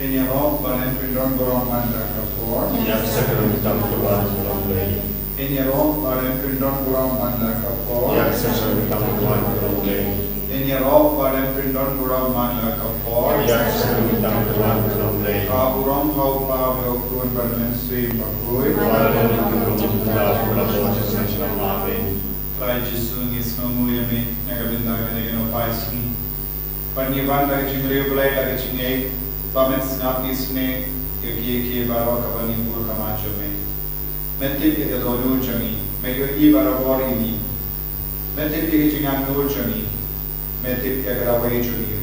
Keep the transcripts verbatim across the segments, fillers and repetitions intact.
Ngin ïaroh ba yn pyndon baroh man la ka por. Ïa ka sha ka ryngkat ka wan ka long lei. Ngin ïaroh ba yn pyndon baroh man la ka por. Ïa ka sha ka ryngkat ka wan ka long lei. Ngin ïaroh ba yn pyndon baroh man la ka por. Ïa ka sha ka ryngkat ka wan ka long lei. Ka burom ha u Kpa bad ha u Khun bad ha u Mynsiem Bakhuid. Ba la dei ka burom ka la burom ka la burom. Amen. Trai Jisu, ngi sngewnguh ïa me na ka bynta kane ka nongpai sngi. Bad ngi wan da ka jingriewblei, da ka jingngeit ba men sngap isynei ïa kiei kiei baroh kaba ngi pur khmat jong me. Men tip ïa ka dohnud jong ngi, men ïohi barabor ïa ngi. Men tip ïa ka jingangnud jong ngi, men tip ïa ka dawai jong ngi.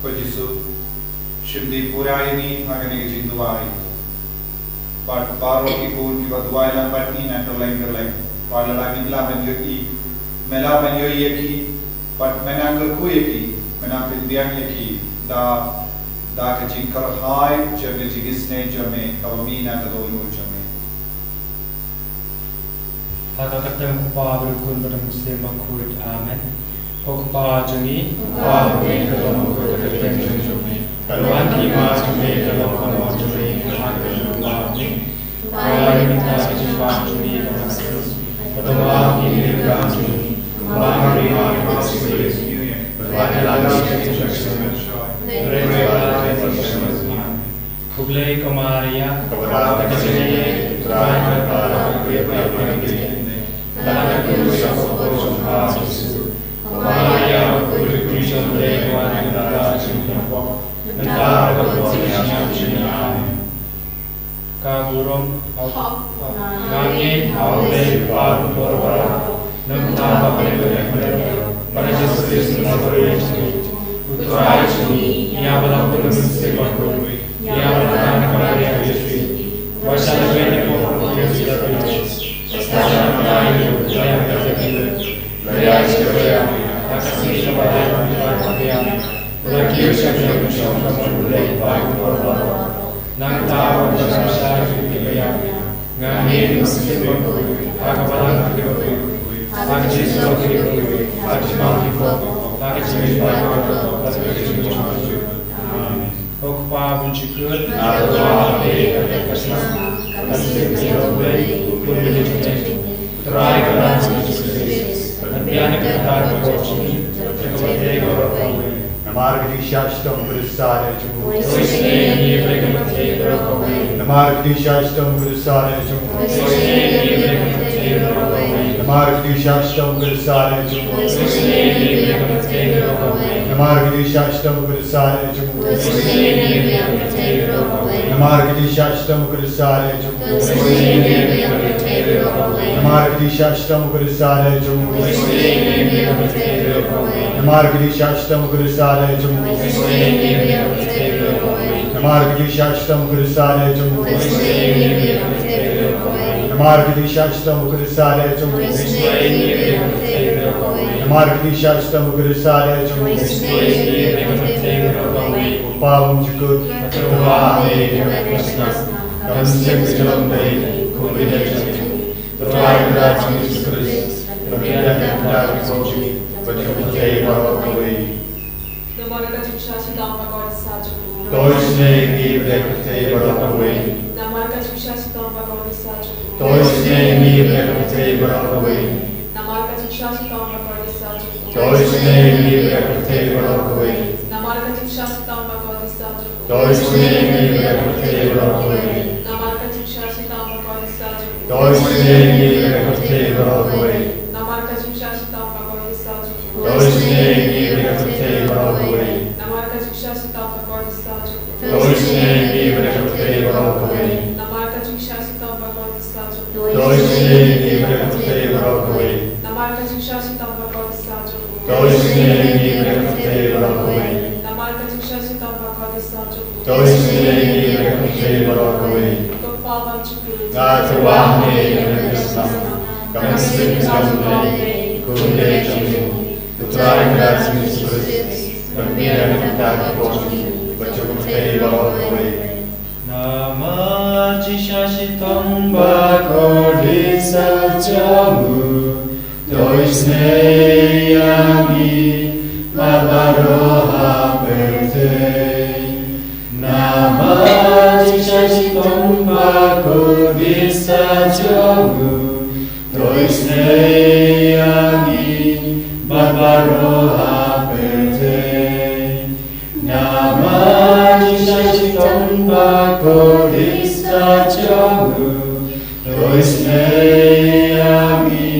Ko Jisu, shim dei pura ïa ngi ha kane ka jingduwai. Bad baroh ki khun kiba duwai lang bad ngi na kylleng kylleng. Bad lada ngim lah ban ïohi, me lah ban ïohi ïa ki. Bad me nang kyrkhu ïa ki, me nang pynbiang ïa ki da, da ka jingkyrhai jong ka jingisynei jong me kaba mih na ka dohnud jong me. Ha ka kyrteng u Kpa bad u Khun bad u Mynsiem Bakhuid. Amen. Ko Kpa jong ngi, uba ha bneng, ka don ma ka kyrteng jong me. Ka wan ka hima jong me, ka long ka mon jong me, ha ka lyngba jong me. Ba la ïa mynta ka jingpang jong ngi ka la sdang. Ba to map ïa ki riewkam jong ngi, kumba ngi map ïa ki riewkam jong ngi. Ba la ïa mynta ka jingpang jong ngi. Khublei ko Maria, kaba bha ka jingim, U Trai u don bad phi. Lada ka kyrus ka por jong ka Jisu, ko Maria, ko kyrkhu jong U Blei, ko wan ka jingpang. Mynta bad ha ka por jong ka jingim jong ngi. Amen. Ka burom ha u Kpa. Nga ngeit ha U Blei u Kpa uba bor baroh, na u Kpa uba ha bneng, bad ha Jisu Khrist uba ha bneng, U Trai jong ngi, ïa ba la bun u Mynsiem Bakhuid, ïa ba la tang ka Maria ka Joseph, ba la shah lehbeiñ ha u Pontius Pilatus, ba la shah nang ïa u, ba la ïa ka Nangta ba ka sha ki ba ïap, nga ngeit ha u Mynsiem Bakhuid, ha ka balang kaba kyrkhu, ha ka jingïasyllok kaba kyrkhu, ha ka jingmap ki pop, ha ka jingim baroh, ha ka jingim baroh. Amen. Ko Kpa bun jingkut, nga dawa ha phi ha ka snam, ka mynsiem ka jong U Blei, U Khun bad U Mynsiem Bakhuid. Trai ka Jisu Khrist, ban pynbiang ïa ka bynta ka pop jong ngi, da ka pyrthei baroh kawei. Namar ka jingshisha shitom u Khrist u la ïa jong u. Namar ka jingshisha shitom u Khrist u la ïa jong u. Namar ka jingshisha shitom u Khrist u la ïa jong u. Namar ka jingshisha shitom u Khrist u la ïa jong u. Namar ka jingshisha shitom u Khrist u la ïa jong u. Namar ka jingshisha shitom u Khrist u la ïa jong u. Namar ka jingshisha shitom u Khrist u la ïa jong u. Namar ka jingshisha shitom u Khrist u la ïa jong u. Namar ka jingshisha shitom u Khrist u la ïa jong u. Namar ka jingshisha shitom u Khrist u la ïa jong u. Ko Kpa bun jingkut, nga dawa ha me ha ka snam, ka mynsiem ka jong U Blei, U Khun bad U Mynsiem Bakhuid. Trai ka Jisu Khrist, ban pynbiang ïa ka bynta ka pop jong ngi, bad ïa ka pyrthei baroh kawei. Namar ka jingshisha shitom ba kordit sa jong u. To ïasnoh ïa ngi bad ïa ka pyrthei baroh kawei. Namar ka jingshisha shitom ba kordit sa jong u. To ïasnoh ïa ngi bad ïa ka pyrthei baroh kawei. Namar ka jingshisha shitom ba kordit sa jong u. To ïasnoh ïa ngi bad ïa ka pyrthei baroh kawei. Namar ka jingshisha shitom ba kordit sa jong u. To ïasnoh ïa ngi bad ïa ka pyrthei baroh kawei. Namar ka jingshisha shitom ba kordit sa jong u. To ïasnoh ïa ngi bad ïa ka pyrthei baroh kawei. Namar ka jingshisha shitom ba kordit sa jong u. To ïasnoh ïa ngi bad ïa ka pyrthei baroh kawei. Namar ka jingshisha shitom ba kordit sa jong u. To ïasnoh ïa ngi bad ïa ka pyrthei baroh kawei. Namar ka jingshisha shitom ba kordit sa jong u. To ïasnoh ïa ngi bad ïa ka pyrthei baroh kawei. Namar ka jingshisha shitom ba kordit sa jong u. To ïasnoh ïa ngi bad ïa ka pyrthei baroh kawei. Namar ka jingshisha shitom ba kordit sa jong u. To ïasnoh ïa ngi bad ïa ka pyrthei baroh kawei. Ko Kpa bun jingkut, nga dawa ha me ha ka snam, ka mynsiem ka jong U Blei, U Khun bad U Mynsiem Bakhuid. Trai ka Jisu Khrist, ban pynbiang ïa ka bynta ka pop jong ngi, bad jong ka pyrthei baroh kawei. Namar ka jingshisha shitom ba kordit sa jong u, to ïasnoh ïa ngi bad baroh ha pyrthei. Namar Ba kordit sa jong u, to isynei ïa ngi bad baroh ha pyrthei. Namar jingshah shitom ba kordit sa jong u, to isynei ïa ngi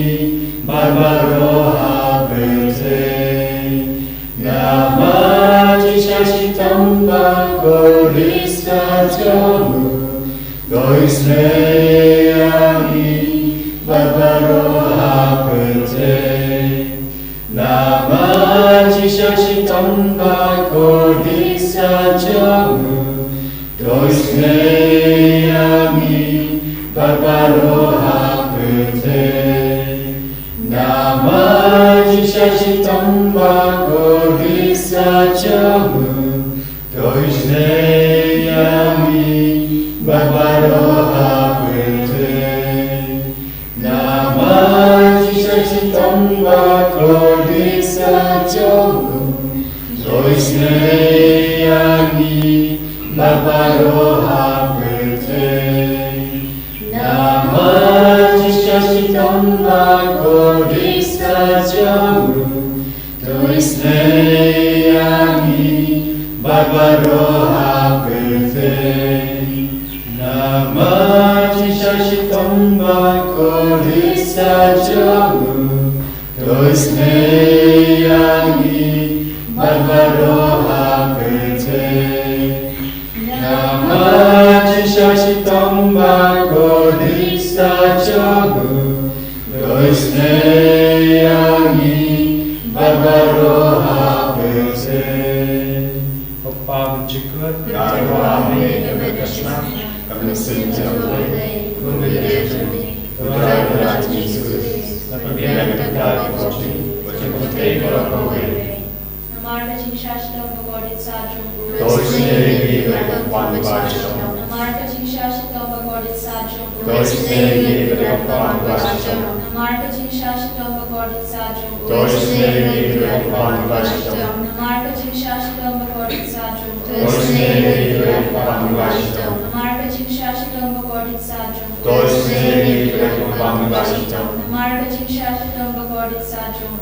bad baroh ha pyrthei. Namar jingshah shitom ba kordit sa jong u, to isynei ïa ngi bad baroh ha pyrthei. Namar jingshah shitom ba kordit sa jong u, to isynei ïa ngi bad baroh ha pyrthei. Namar jingshah shitom ba kordit sa jong u, to isynei ïa ngi bad baroh ha pyrthei. Namar jingshah shitom ba kordit sa jong u, to isynei ïa ngi bad baroh ha pyrthei. Namar jingshah shitom ba kordit sa jong u, to isynei ïa ngi bad baroh ha pyrthei. Namar jingshah shitom ba kordit sa jong u, to isynei ïa ngi bad baroh ha pyrthei. Namar jingshah shitom ba kordit sa jong u, to isynei ïa ngi bad baroh ha pyrthei. Ko Pa ba ha bneng, ka kyrteng jong me ka wan, ka ri jong me ka long, ka mynsiem jong me ka long, kumba ka long ha shnong. Namar ka jingshah shitom ba kordit sa jong u, to isynei ïa ngi bad ka kyrpang ba shitom. Namar ka jingshah shitom ba kordit sa jong u, to isynei ïa ngi bad ka kyrpang ba shitom. Namar ka jingshah shitom ba kordit sa jong u, to isynei ïa ngi bad ka kyrpang ba shitom. Namar ka jingshah shitom ba kordit sa jong u, to isynei ïa ngi bad ka kyrpang ba shitom. Namar ka jingshah shitom ba kordit sa jong u, to isynei ïa ngi bad ka kyrpang ba shitom. Namar ka jingshah shitom ba kordit sa jong u,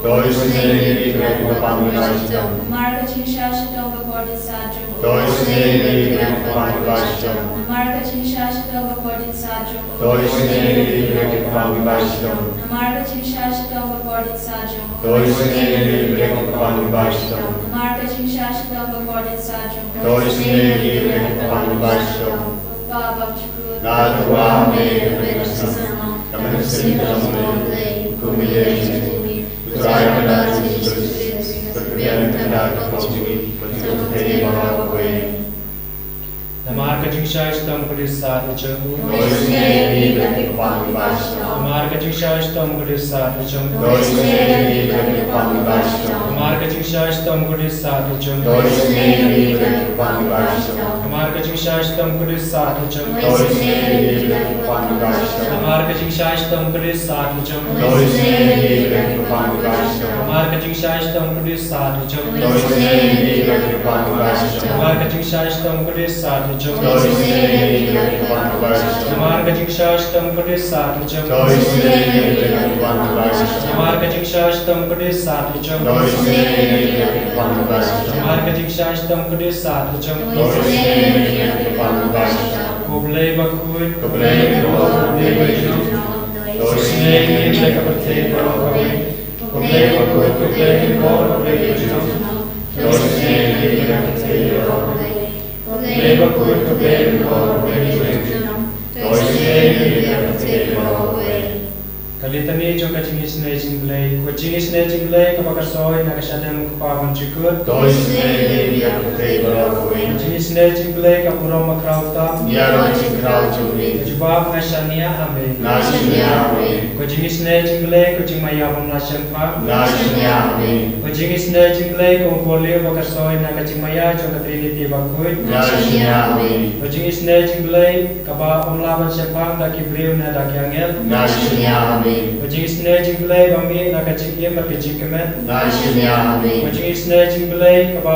to isynei ïa ngi bad ka kyrpang ba shitom. Namar ka jingshah shitom ba kordit sa jong u, to isynei ïa ngi bad ka kyrpang ba shitom. Namar ka jingshah shitom ba kordit sa jong u, to isynei ïa ngi bad ka kyrpang ba shitom. Namar ka jingshah shitom ba kordit sa jong u, to isynei ïa ngi bad ka kyrpang ba shitom. Namar ka jingshah shitom ba kordit sa jong u, to isynei ïa ngi bad ka kyrpang ba shitom. Ko Pa ba ha bneng, nga tyrwa ha me, kyrmen ïa ka shnong, ka mynsiem jong me ka long, kumba ka long ha shnong. U Trai u kyrkhu ïa ngi, u Jisu Khrist, u pynbiang ïa ka kyrdan ka pop jong ngi, bad jong ka pyrthei baroh kawei. Namar ka jingshah shitom ba kordit sa jong u, to isynei ïa ngi bad ka kyrpang ba shitom. Namar ka jingshah shitom ba kordit sa jong u, to isynei ïa ngi bad ka kyrpang ba shitom. Namar ka jingshah shitom ba kordit sa jong u, to isynei ïa ngi bad ka kyrpang ba shitom. Namar ka jingshah shitom ba kordit sa jong u, to isynei ïa ngi bad ka kyrpang ba shitom. Namar ka jingshah shitom ba kordit sa jong u, to isynei ïa ngi bad ka kyrpang ba shitom. Namar ka jingshah shitom ba kordit sa jong u, to isynei ïa ngi bad ka kyrpang ba shitom. Namar ka jingshah shitom ba kordit sa jong u, to isynei ïa ngi bad ka kyrpang ba shitom. Namar ka jingshah shitom ba kordit sa jong u, to isynei ïa ngi bad ka kyrpang ba shitom. Namar ka jingshah shitom ba kordit sa jong u, to isynei ïa ngi bad ka kyrpang ba shitom. Namar ka jingshah shitom ba kordit sa jong u, to isynei ïa ngi bad ka kyrpang ba shitom. Ko Blei bakhuid, ko Blei ba kordit, ko Blei ba jngai, to isynei ïa ngi bad ka pyrthei baroh kawei. Ko Blei bakhuid, ko Blei ba kordit, ko Blei ba jngai, to isynei ïa ngi bad ka pyrthei baroh kawei. Ko Blei bakhuid, ko Blei ba kordit, ko Blei ba jngai, to isynei ïa ngi bad ka pyrthei baroh kawei. Ka Litani jong ka jingisynei jong U Blei. Ko jingisynei jong U Blei kaba ka soi na ka shadem U Kpa Uba Jukut, to isynei ïa ngi bad ka pyrthei baroh kawei. Ko jingisynei jong U Blei ka burom bakhraw tam, ïaroh jingkhraw jong U Blei. Ko jubab, nga shaniah ha me, nga shaniah ha me. Ko jingisynei jong U Blei, ko jingmaïa bym lah shemphang, nga shaniah ha me. Ko jingisynei jong U Blei ka umpohliew ba ka soi na ka jingmaïa jong ka Trinity bakhuid, nga shaniah ha me. Ko jingisynei jong U Blei kaba ym lah ban shemphang da ki briew ne da ki angel, nga shaniah ha me. Ko jingisynei jong U Blei ba mih na ka jingim bad ka jingkmen, nga shaniah ha me. Ko jingisynei jong U Blei kaba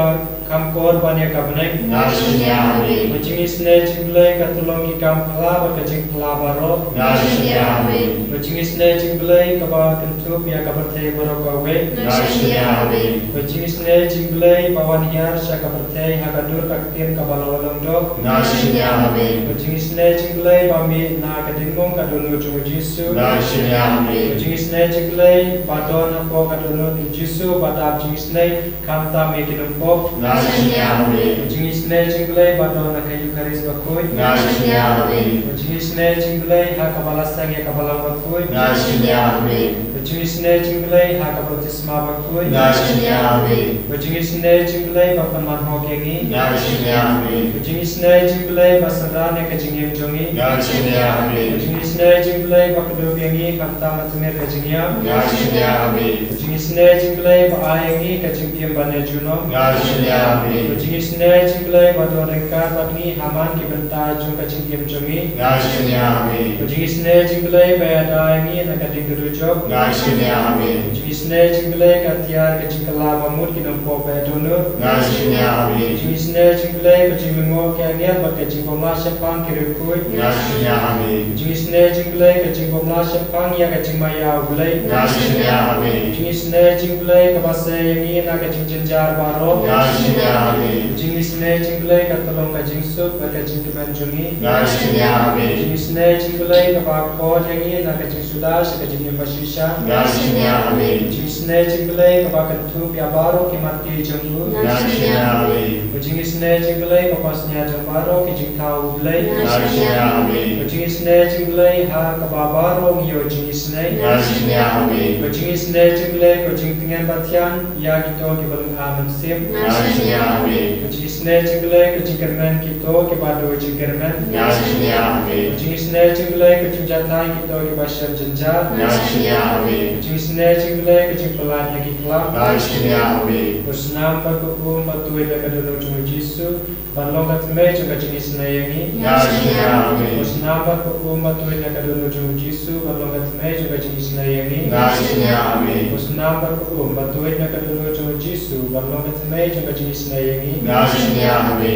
Kam kor ban ïa ka bneng. Nga shim ïa ha me. Ka jingisynei jong U Blei ka tyllong ki kam phla bad ka jingphla baroh. Nga shim ïa ha me. Ka jingisynei jong U Blei kaba kynthup ïa ka pyrthei baroh kawei. Nga shim ïa ha me. Ka jingisynei jong U Blei ba wan hiar sha ka pyrthei ha ka dur ka ktien kaba la long doh. Nga shim ïa ha me. Ka jingisynei jong U Blei ba mih na ka dingmong ka dohnud jong u Jisu. Nga shim ïa ha me. Ka jingisynei jong U Blei ba don hapoh ka dohnud u Jisu ba dap jingisynei khamtam ïa ki nongpop. Nga shim ïa ha me. Ka jingisynei jong U Blei ba don ha ka Eukharist bakhuid. Nga shim ïa ha me. Ka jingisynei jong U Blei ha kaba la seng ïa ka Balang bakhuid. Nga shim ïa ha me. Ka jingisynei jong U Blei ha ka baptisma bakhuid. Nga shim ïa ha me. Ka jingisynei jong U Blei ba pynman hok ïa ngi. Nga shim ïa ha me. Ka jingisynei jong U Blei ba synran ïa ka jingim jong ngi. Nga shim ïa ha me. Ka jingisynei jong U Blei ba kdup ïa ngi khamtam ha tmier ka jingïap. Nga shim ïa ha me. Ka jingisynei jong U Blei ba ai ïa ngi ka jingim ban ïa junom. Nga shim ïa ha me. Ka jingisynei jong U Blei ba don ryngkat bad ngi ha man ki bynta jong ka jingim jong ngi. Nga shim ïa ha me. Ka jingisynei jong U Blei ba ïada ïa ngi na ka ding ka dujok. Nga shim ïa ha me. Ka jingisynei jong U Blei ka tiar ka jingkylla ba mut ki nongpop ba ïa dohnud. Nga shim ïa ha me. Ka jingisynei jong U Blei ka jinglyngngoh ki angel bad ka jingbymlah shaphang ki riewkhuid. Nga shim ïa ha me. Ka jingisynei jong U Blei ka jingbymlah shaphang ïa ka jingmaïa U Blei. Nga shim ïa ha me. Ka jingisynei jong U Blei kaba sei ïa ngi na ka jingjynjar baroh. Nga shim ïa ha me. Ka jingisynei jong U Blei ka tyllong ka jingsuk bad ka jingkmen jong ngi. Nga shim ïa ha me. Ka jingisynei jong U Blei kaba khot ïa ngi na ka jingsuda sha ka jingim ba shisha. Nga shim ïa ha me. Ka jingisynei jong U Blei kaba kynthup ïa baroh ki matti jong u. Nga shim ïa ha me. Ka jingisynei jong U Blei kaba sñiawthooh baroh ki jingthaw U Blei. Nga shim ïa ha me. Ka jingisynei jong U Blei ha kaba baroh ngi ïoh jingisynei. Nga shim ïa ha me. Ka jingisynei jong U Blei ka jingtngen ba thiang ïa kito kiba lynga mynsiem. Nga shim ïa ha me. Ka jingisynei jong U Blei ka jingkyrmen kito kiba duh jingkyrmen. Nga shim ïa ha me. Ka jingisynei jong U Blei ka jingjahthait kito kiba shem jynjar. Nga shim ïa ha me. Ka jingisynei jong U Blei ka jingpyllait na ki khlap. Nga shim ïa ha me. Ka snam bad ka um ba tuid na ka dohnud jong u Jisu ban long ka thymmei jong ka jingisynei ïa ngi. Nga shim ïa ha me. Ka snam bad ka um ba tuid na ka dohnud jong u Jisu ban long ka thymmei jong ka jingisynei ïa ngi. Nga shim ïa ha me. Ka snam bad ka um ba tuid na ka dohnud jong u Jisu ban long ka thymmei jong ka jingisynei ïa ngi. Nga shim ïa ha me.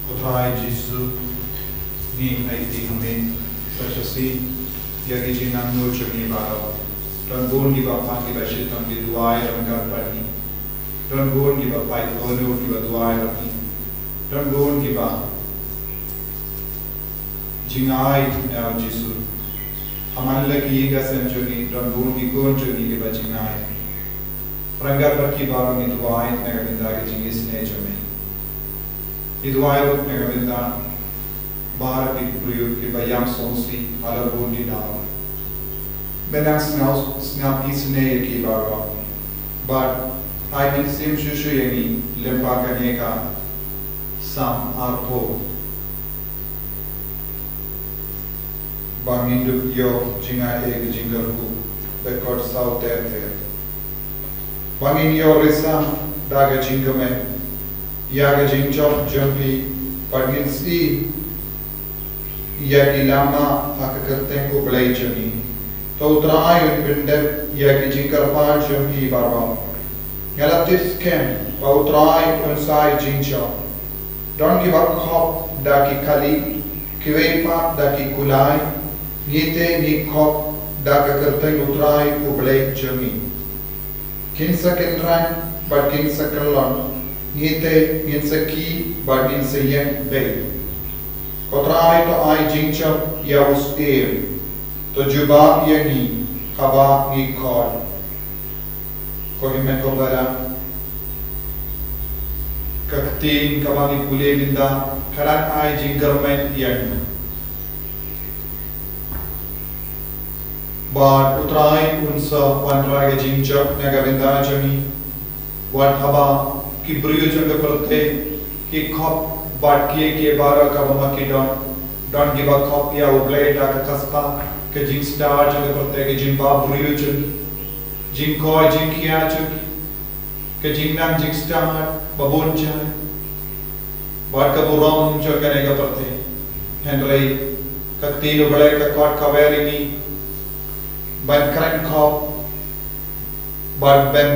Ko Trai Jisu, ngi aiti ha me sa shisien ïa ki jingangnud jong ngi baroh. Don bun kiba pang kiba shitom ki duwai ryngkat bad ngi. Don bun kiba pait, oh no, kiba duwai bad ngi. Don bun kiba jingai na u Jisu. Ha man la ki ïing ka sem jong ngi, don bun ki khun jong ngi kiba jingai. Ryngkat bad ki baroh ngi duwai na ka bynta ka jingisynei jong me. Ngi duwai ruh na ka bynta baroh ki briew kiba ïam sngewsih halor bun ki daw. Me nang sngap, sngap isynei ïa ki baroh. Bad ai mynsiem shuh shuh ïa ngi lyngba kane ka Salm arphew. Ba ngin dup ïoh jingaiei ka jingkyrkhu bad kot saw ter ter. Ba ngin ïoh risa da ka jingkmen ïa ka jingjop jong phi, bad ngin sih ïa ki lama ha ka kyrteng U Blei jong ngi. To U Trai un pyndep ïa ki jingkyrpad jong phi baroh. Nga la tip skhem ba U Trai un sa ai jingjop. Don kiba khop da ki kali, kiwei pat da ki kulai, ngi te ngi khop da ka kyrteng U Trai U Blei jong ngi. Kin sa kynran bad kin sa kyllon, ngi te ngin sa khih bad ngin sa ïeng beit. Ko Trai, to ai jingjop ïa u syiem, to jubab ïa ngi haba ngi khot. Ko hynmen ko para, ka ktien kaba ngi pule mynta ka dang ai jingkyrmen ïa ngi. Bad U Trai un sa wanrah ka jingjop na ka bynta jong ngi. Wat haba ki briew jong ka pyrthei ki khop bad kiei kiei baroh kaba ma ki don, don kiba khop ïa U Blei da ka kasta, ka jingstad jong ka pyrthei, ka jingbabriew jong ki, jingkoit jingkhiah jong ki, ka jingnang jingstad ba bun jait, bad ka burom jong kane ka pyrthei. Hynrei ka ktien U Blei ka khot kawei ïa ngi ban kren khop bad ban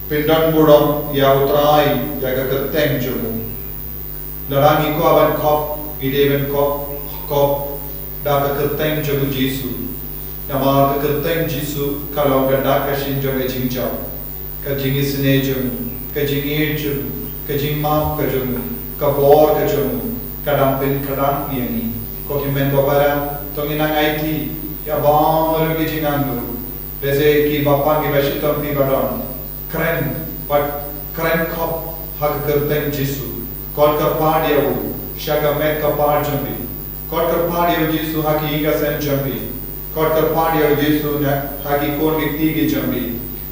Pyndon burom ïa U Trai ïa ka kyrteng jong u. Lada ngi kwah ban khop, ngi dei ban khop, khop da ka kyrteng jong U Jisu. Namar ka kyrteng Jisu ka long ka dak ka shin jong ka jingjop, ka jingisynei jong u, ka jingïeit jong u, ka jingmap ka jong u, ka bor ka jong u, ka dang pynkhlaiñ ïa ngi. Ko ki hynmen ko para, to ngin nang aiti ïa baroh ki jingangnud. Lehse kiba pang, kiba shitom, kiba don, kren, bad kren khop ha ka kyrteng Jisu. Khot kyrpad ïa u sha ka met ka par jong phi. Khot kyrpad ïa U Jisu ha ki ïing ki sem jong phi. Khot kyrpad ïa U Jisu na ha ki khun ki kti ki jong phi,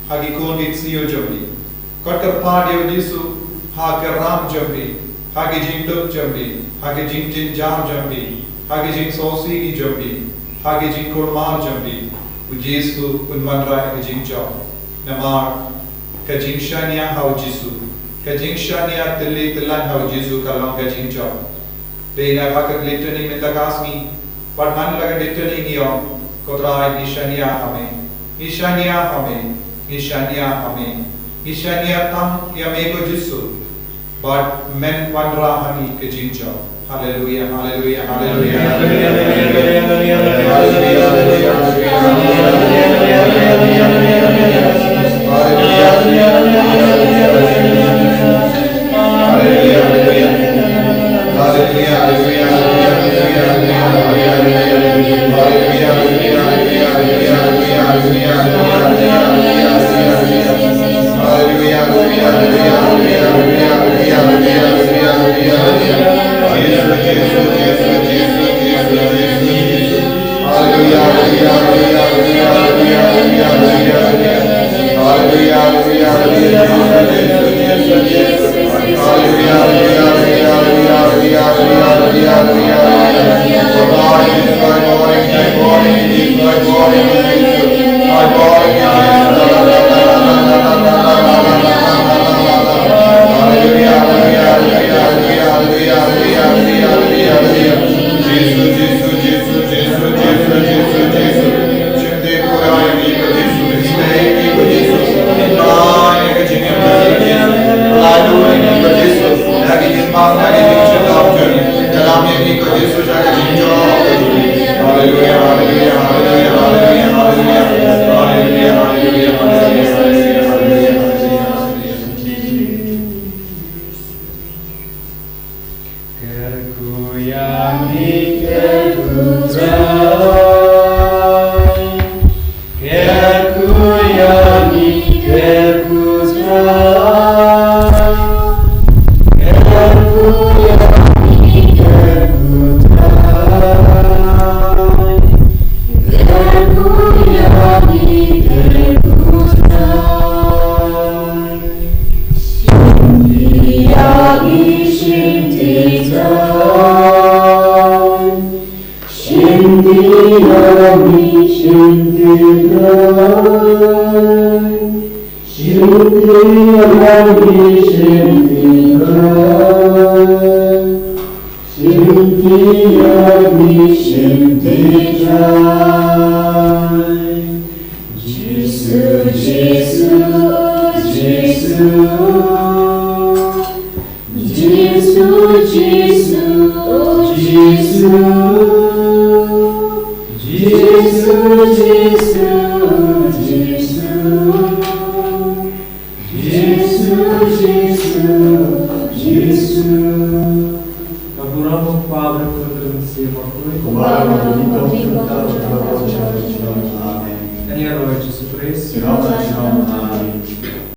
ha ki khun ki ksiew jong phi. Khot kyrpad ïa U Jisu ha ka ram jong phi, ha ki jingduk jong phi, ha ki jingjynjar jong phi, ha ki jingsngewsih ki jong phi, ha ki jingkulmar jong phi. U Jisu un wanrah ïa ka jingjop. Namar ka jingshaniah ha U Jisu, ka jingshaniah tylli tyllan ha U Jisu ka long ka jingjop. Dei na ka khyllipmat mynta ka sngi, bad man la ka khyllipmat ngi ong, Ko Trai, ngi shaniah ha me, ngi shaniah ha me, ngi shaniah ha me, ngi shaniah tam ïa me ko Jisu. Bad men wanrah ha ngi ka jingjop. Haleluia, haleluia, haleluia.